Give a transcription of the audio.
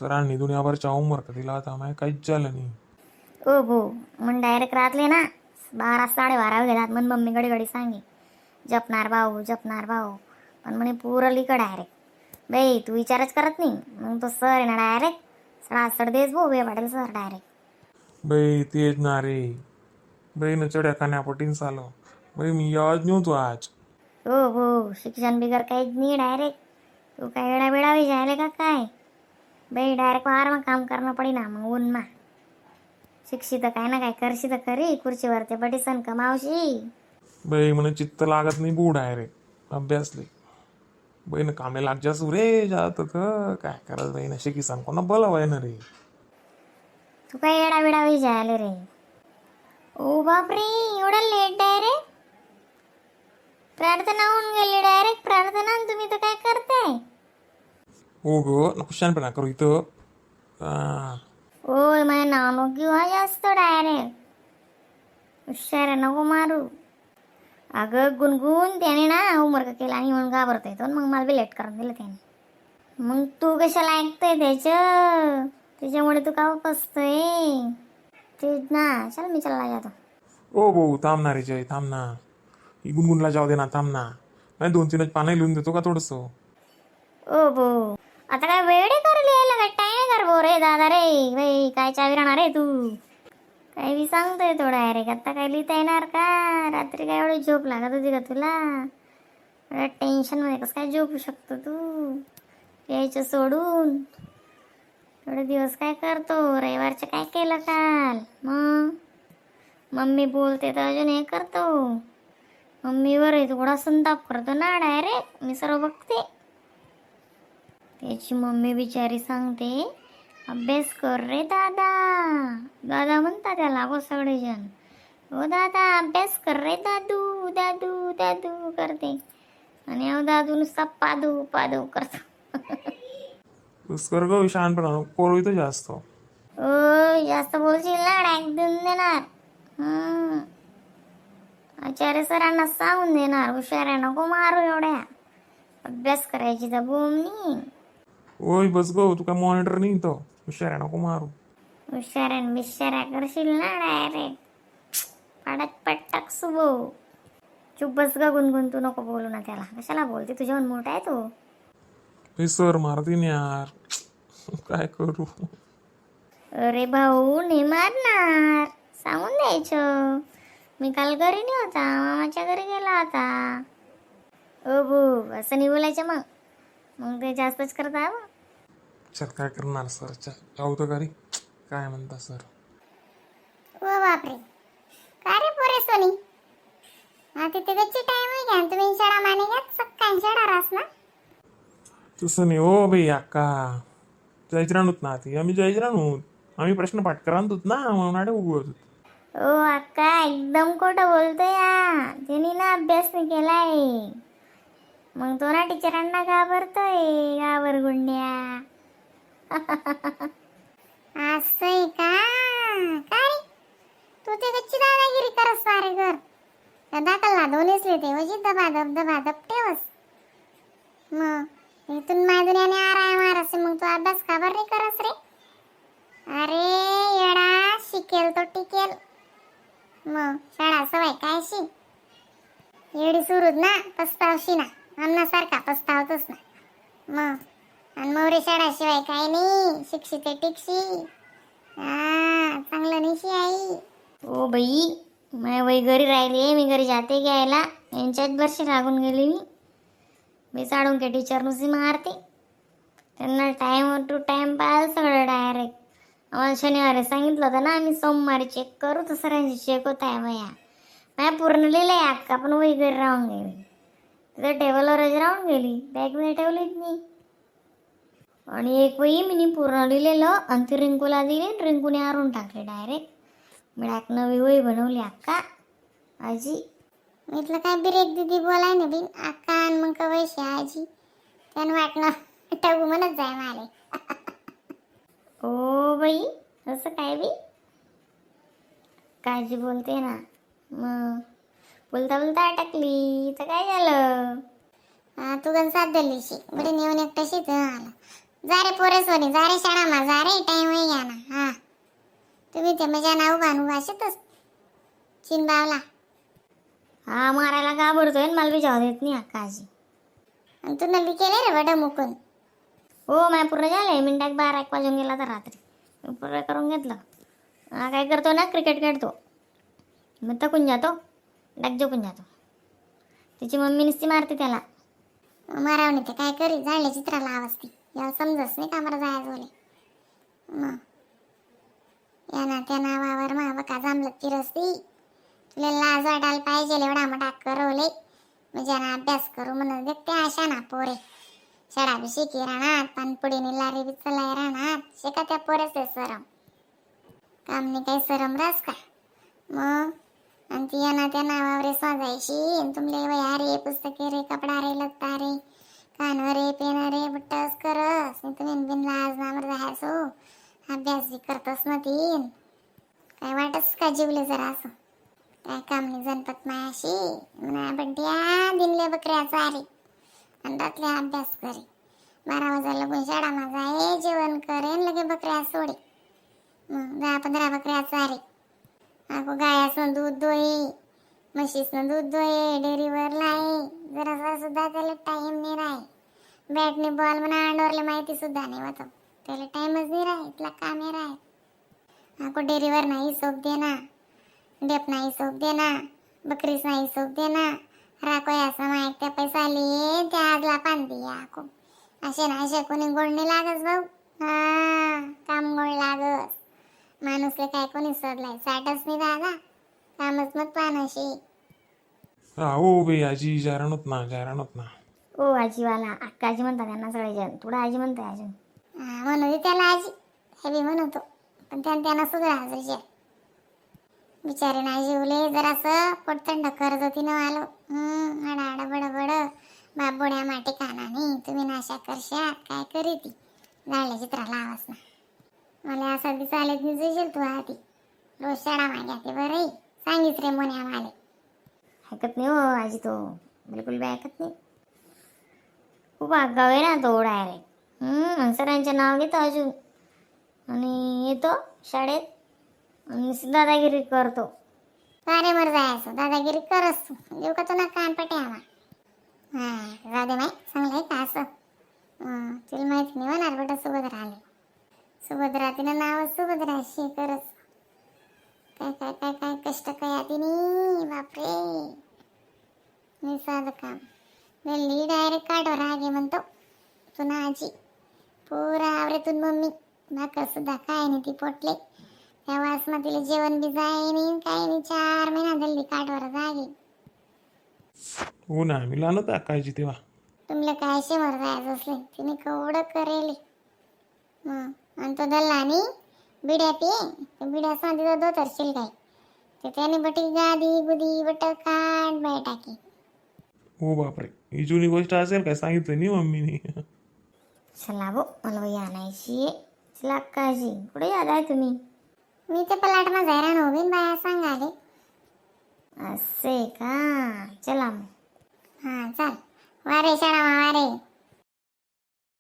सरांनी दुनियाभरचा होमवर्क दिला होता, माय काहीच झालं नाही. ओ भो, मग डायरेक्ट रातले ना 12 12:30 गेलात. मग मम्मी घडी घडी सांगे, जपणार भाऊ, जपणार भाऊ, पण म्हणे पुरं लिक डायरेक्ट. बाई, तू विचारच करत नाही. मग तो सर आहे ना, डायरेक्ट सडासड देस भाऊ वे पाटील सर डायरेक्ट. बाई, तेच ना रे बाई न, चढ्या खाण्यापटीन चालो बाई, मी याद नव्हतो आज. हो हो, शिक्षण बिगर काहीच नाही. डायरेक्ट तू काय वेळा वेळा जायला का काय बाई? डायरेक्ट वार मग काम करणं पडी ना मग ऊन मा. शिक्षित काय ना काय करशी तर खरी, खुर्चीवर ते बटीसन कमावशी. बाई, म्हणे चित्त लागत नाही बू डायरेक्ट अभ्यासले. बाई न, कामे लाग जासू रे जात तर काय करत बाई ना, शिकिसान कोणा बोलावाय ना रे. तू काय येडा बिडा जायला रे? ओ बापरे, एवढा लेट? डायरेक्ट प्रार्थना होऊन गेली डायरेक्ट प्रार्थना आणि तुम्ही तर काय करताय? हो ग, नको शहाणपणा करू इथं आ. ओय, माझ्या नाव नको घेऊ हा जास्त. डायरेक्ट हुशार नको मारू. अगं गुणगुण, त्याने ना होमवर्क केला आणि म्हणून घाबरतोय तो. मग मला बी लेट करून दिलं त्याने. मग तू कशाला ऐकतोय त्याचं? त्याच्यामुळे तू का फसतोय? तेच ना. चल, मी चला जातो. ओ भाऊ, थांब ना रे जय, थांब ना. ही गुणगुणला जाऊ दे ना, थांब ना. नाही, दोन तीनच पानं लिहून देतो का थोडंसं? ओ भो, आता काय वेळ कर लिहायला? काय टाइम कर भो रे दादा रे. बाई, काय चावी राहणार रे तू? काय बी सांगतोय तो डायरेक्ट. आता काय लिहिता येणार का? रात्री काय एवढी झोप लागत होती का तुला? एवढ्या टेन्शनमध्ये कसं काय झोपू शकतो तू? यायचं सोडून एवढे दिवस काय करतो? रविवारचं काय केलं काल? मग मम्मी बोलते तर अजून हे करतो. मम्मीवर हे थोडा संताप करतो ना डायरेक्ट, मी सर्व बघते. त्याची मम्मी बिचारी सांगते, अभ्यास कर रे दादा. दादा म्हणता त्याला गो सगळेजण. ओ दादा, अभ्यास कर रे दादू, दादू दादू करते आणि अहो दादू नुसता पादू पादू करतो. बस कर ग, शहाणपणा नको करू इथं जास्त. ओ, जास्त बोलशील ना, डायरेक्ट देऊन देणार. आचार्य सरांना सांगून देणार. हुशार आहे, नको मारू एवढ्या. अभ्यास करायची तर बोमनी. ओय, बस गो, तू काय मॉनिटर नाही इथं. हुशार आहे, नको मारू. हुशार आणि बिशाऱ्या करशील ना, डायरेक्ट पाडत पटक सुबो. चुप बस ग गुणगुण, तू नको बोलू ना त्याला. कशाला बोलते? तुझ्याहून मोठा आहे तो. हे सर मारतीन यार, काय करू? अरे भाऊ, नाही मारणार. सांगून द्यायचं, मी काल घरी नाही होता, मामाच्या घरी गेला होता. ओ भू, असं नाही बोलायचं. मग मग ते जास्तच करता बा. चल, काय करणार सर? चल, जाऊ तर घरी. काय म्हणता सर? ओ बापरे, का रे पोरे सोनी, हा तिथे गच्ची टाइम आहे घ्या, तुम्ही शाळा माने घ्या, सकाळी शाळा रास ना. तसं नाही हो बाई अक्का, जायच राहणूत ना ती. आम्ही जायच राहणूत, आम्ही प्रश्न पाठ करांतोत ना, म्हणून आडे उभं होतो. ओ अक्का, एकदम खोटं बोलतोय हा. त्याने ना अभ्यास नाही केलाय, मग तो ना टीचरांना घाबरतोय. घाबर गुंड्या. असं आहे का? का रे, तू ते गच्ची दादागिरी करस सारे घर त्या दाखल दोन्हीच लिहिते म्हणजे दबा दब दबा दब ठेवस. मग इथून माय दुनियाने आराम मारस, मग तू अभ्यास काबर नाही करस रे? अरे येडा, शिकेल तो टिकेल. मग शाळा सवय काय शी येडी सुरूच ना, पस्तावशी ना, आमनासारखा पस्तावतोस ना मग. आणि मोरे शाळाशिवाय काय नाही, शिक्षित टिकशी. हा, चांगलं नाही आई. ओ बाई, माझ्या वही घरी राहिली, मी घरी जाते घ्यायला. यांच्यात बरशी लागून गेली मी. मी साडून के टीचर नुसती मारते त्यांना. Time to time पाहायला सगळं डायरेक्ट. आम्हाला शनिवारी सांगितलं होतं ना, आम्ही सोमवारी चेक करू, तर सरांची चेक होत आहे. वया माझ्या पूर्ण लिहिलं आहे अक्का, पण वही घरी राहून गेली. तिथं टेबलवरच राहून गेली, बॅगमध्ये ठेवलीच नाही. आणि एक वही मी पूर्ण लिहिलेलं आणि ती रिंकूला दिली आणि रिंकूने हारून टाकली डायरेक्ट. मी डायरेक्ट नवी वही बनवली अक्का आजी. मी तुला काय ब्रेक दिदी बोलाय ना बिन अक्का आणि मग कवयशी आजी, त्यानं वाटणं टाकू म्हणत जाय माले. ओ बाई, असं काय बी काळजी बोलते ना. मग बोलता बोलता अटकली तर काय झालं? हा, तू गण साथ दिलीशी बरे नेऊन एकटं शीत आला. जा रे पोरे सोनी, जा रे शाळा मा, जा रे, टाइम होई गया ना. हा, तुम्ही ते मजा ना उभा उभा शेतच चिन बावला. हा, मारायला घाबरतोय आणि मला बी जाऊ देत नाही अक्का आजी. आणि तू बी केले रे बडं मुकून? हो, माझ्या पूर्ण झालं. मिनिटात 12-1 वाजून गेला तर रात्री मी पूर्ण करून घेतलं. हा, काय करतो ना, क्रिकेट खेळतो, मग थकून जातो, डाक झोपून जातो. त्याची मम्मी नुसती मारते त्याला. मारावणी ते काय करी, झाडले चित्राला आवाज ती याला समजत नाही कामाला जायचं बोले. मग या ना त्या नावावर मा बका जमलं तिरसती. तुला लाज वाटायला पाहिजे, एवढा मोठा करवले म्हणजे ना अभ्यास करू म्हणून देखते आशा ना पोरे शाळा बी शिकी राहणार, पानपुडीने लारी बी चलाय राहणार. शिका त्या पोरेचे सरम काम नाही काही, सरम रास का मग? आणि ती यांना त्या नावावर सजायशी आणि तुमले वया रे, पुस्तके रे, कपडा रे, लत्ता रे, कान रे, पेन रे, बुट्टस करस आणि तुम्ही बिन लाज नामर राहायचो. अभ्यास बी करतोस ना तीन काय वाटस का जीवले जरा असं काय काम नाही जनपत मायाशी म्हणा. बड्ड्या दिनले बकऱ्याचा अरे आणि रातले अभ्यास करे. 12 वाजायला लागून शाळा माझा आहे, जेवण करेन, लगे बकऱ्या सोडे. मग 10-15 बकऱ्या चारे, अगो गायासनं दूध दोये, म्हशीसनं दूध दोये, डेअरीवर लाये. जरासा सुद्धा त्याला टाइम नाही राहे. बॅटने बॉल म्हणा अंडवरले माहिती सुद्धा नाही होत, त्याला टाइमच नाही राहे, इतला काम नाही राहे. अगो डेअरीवर नाही हिशोब देना, डेप नाही हिशोब देना, बकरीस नाही हिशोब देना. राखोय असं माहित त्या पैसा लिए त्या आजला पान दिया. आको असे ना असे कोणी गोड नाही लागस भाऊ. हा, काम गोड लागस माणूसले काय कोणी सोडलाय साठच नाही दादा, कामच मग पानाशी. हा हो बे आजी, जायरान होत ना, जायरान होत ना. ओ आजीवाला, अक्का आजी म्हणतात त्यांना सगळेजण. थोडं आजी म्हणताय अजून. हा, म्हणू दे त्याला आजी, हे बी म्हणतो, पण त्यानं त्यांना सुधारायचं विचार बिचारे नाही जेवले जरासं पोट थंड करत होती ना आलो. आडा आडा बड बड बाप बोड्या माटी काना नाही. तुम्ही नाशा करशात काय करी ती झाडल्या चित्राला आवाज ना. मला असा दिसायला नाही जाशील तू आधी रोज शाळा माग्या ते बरं सांगित रे मोन्या माले. ऐकत नाही हो आजी तो, बिलकुल बी ऐकत नाही. खूप आगाव आहे ना तो डायरेक्ट. सरांचे नाव घेतो अजून आणि येतो शाळेत आणि दादागिरी करतो. अरे मर जायचं दादागिरी करस तू, देऊ का तुला कान पटे आवा. हा, जाऊ दे माई, चांगलं आहे का असं? तुला माहिती नाही होणार बेटा. सुभद्रा आले, सुभद्रा तिनं नाव सुभद्रा अशी करस. काय काय काय काय कष्ट काय तिने, बापरे, मी साधं काम दिल्ली डायरेक्ट काढो रागे म्हणतो तुना आजी पुरा आवरेतून. मम्मी भाकर सुद्धा काय नाही ती पोटले त्या वासमतीला जेवण बी जाय नाही काही नाही. 4 महिना जल्दी काठवर जागे. हो ना, मी लहान होता अक्का आजी तेव्हा. तुमला काय शेवर जायचं असले तिने केवढं करेल मग. आणि तो दल्ला आणि बिड्या पिये, ते बिड्या सांगितलं धोतरशील काय ते त्याने बटी गादी गुदी बट काढ बाय टाकी. हो बापरे, ही जुनी गोष्ट असेल, काय सांगितलं नाही मम्मीने. चला भो, मला वही आणायची आहे. चला अक्का आजी, कुठे याद आहे तुम्ही? मी ते पलाट मा हैराण होईन बाया सांगाले. असे का, चला मग. हा चाल, वारे शाळा मा वारे.